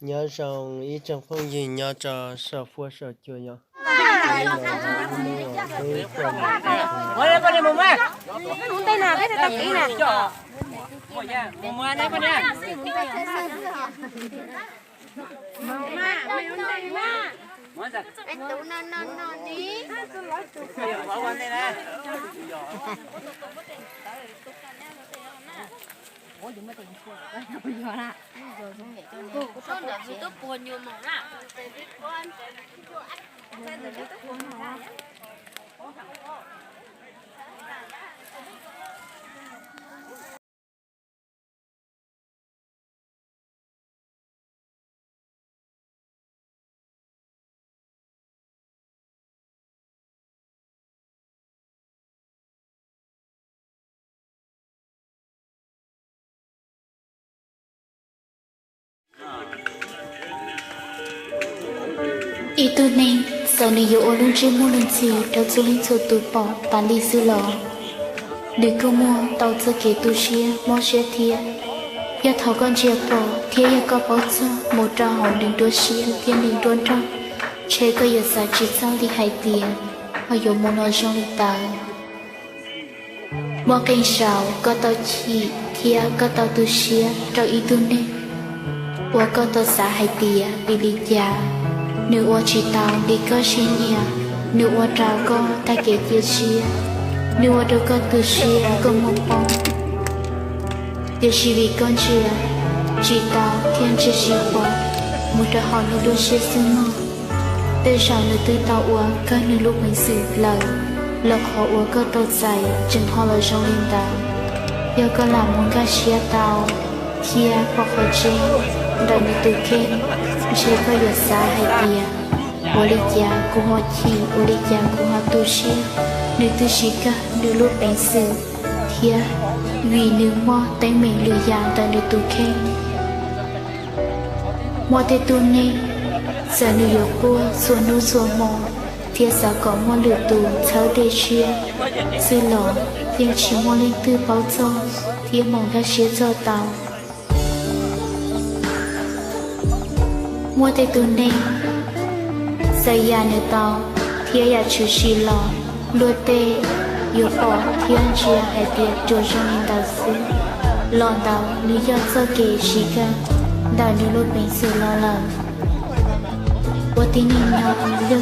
Nyob zoo ib tsoom phooj ywg nyob rau saum huab saum cua yog Ib tug neeg txawm nws yuav ua lub ntsej muag lub ntxhi rau txhua leej txhua tus pom tas li xwb los nws kuj muaj tau txoj kev tu siab mob siab thiab. Yog thaum koj ntsia pom thiab yog koj paub txog mus rau hauv nws nruab siab thiab nws nruab nrog, ntshe koj yuav xav tsis txog li hais tias ho yuav mus los zoo li ntawd. Muaj qee zaus koj tau chim thiab koj tau tu siab rau ib tug neeg uas koj tau xav hais tias vim li cas nws ua tsis tau li koj siab nyiam, nws ua rau koj tag kev cia siab, nws ua rau koj tu siab koj muaj poob. Tiam sis vim koj ntsia tsis tau thiab ntsia tsis pom mus rau hauv nws lub siab xwb mog, tej zaum nws twb tau ua kawg nws lub peev xwm lawm, los qhov uas koj tau txais tseem ho los zoo li ntawd. Yog koj lam mus nkag siab tau thiab pom qhov tseeb ntawm nws tus kheej, ntshe koj yuav xav hais tias ua li cas kuv ho chim, ua li cas kuv ho tu siab, nws twb siv kawg nws lub peev xwm thiab vim nws muaj teeb meem lwm yam ntawm nws tus kheej. Muaj tej tug neeg txawm nws yuav quaj txhua hnub txhua hmo thiab xav kom muaj lwm tus txhawb tej siab xwb los yeej tsis muaj leej twg paub txog thiab mus nkag siab txog tau. Muaj tej tug neeg txawm yam nws tau thiab yam tshwm sim los luag tej yuav pom thiab ntsia hais tias tsuas zoo li ntawd xwb, los ntawd nws yog txoj kev siv kawg ntawm nws lub peev xwm los lawm. Ua tib neeg nyob yog